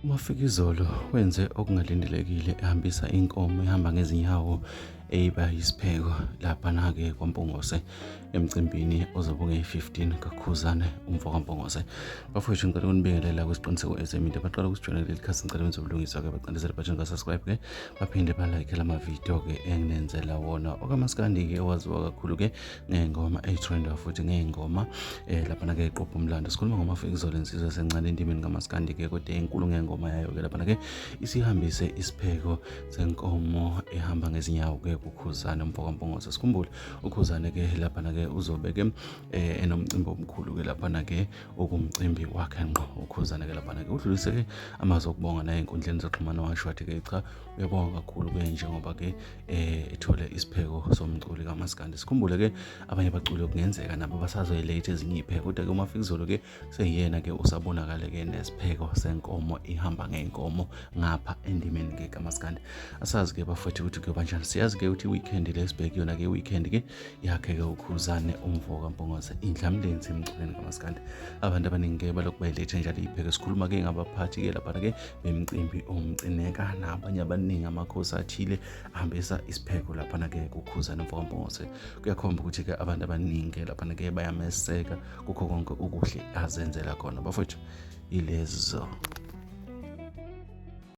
UMafikizolo wenze okungalindelekile ehambisa inkomo ehamba ngezinyawo eyiba yisipheko laphana-ke kwaMpungose emcimbini ozobe ungeyi-15 kaKhuzane umfo kaMpungose. Bafowethu ngicela ukunibingelela kwisiqiniseko ezeminto baqala ukusijoyina kuleli khasi ngicela benze ubulungiswa-ke bacindezele button ka-subscribe-ke baphinde balike la mavidiyo-ke enginenzela wona. Okamaskandi-ke owaziwa kakhulu-ke ngey'ngoma ey'trenda futhi ngey'ngoma um laphana-ke iqopha umlando sikhuluma ngomafikizolo insizwa esencane endimeni kamaskandi-ke kodwa enkulu ngengoma yayo-ke laphana-ke isihambise isipheko senkomo ehamba ngezinyawo-ke kukhuzane umfokampungose sikhumbule ukhuzane-ke laphana-ke uzobe-ke um enomcimbi omkhulu-ke laphana-ke okumcimbi wakhe ngqo ukhuzane-ke laphana-ke udlulise-ke amazwi okubonga naye ey'nkundleni zokuxhumana washo wathi-ke cha uyabonga kakhulu-ke njengoba-ke eh ethole isipheko somculi kaMaskandi sikhumbule ke abanye abaculi okungenzeka nabo basazoyiletha ezinye ipheko kodwa ke uMafikizolo ke seyiyena ke usabonakale ke nesipheko senkomo ihamba ngeenkomo ngapha endimeni ke kaMaskandi asazi ke bafowethu ukuthi kuyoba njani siyazi ke ukuthi weekend lesibheke yona ke weekend ke yakhe ke ukhuzane umfo kaMpungose indlamlenzi emculweni kaMaskandi abantu abaningi ke balokhu bayilethe njalo ipheko sikhuluma ke ngabaphathi ke lapha ke bemcimbi omcineka nabanye abaningi amakhosi athile ahambisa isipheko laphana ke kukhuzane umfo kaMpungose kuyakhomba ukuthi ke abantu abaningi ke laphana ke bayameseka kukho konke okuhle azenzela khona bafowethu ilezo.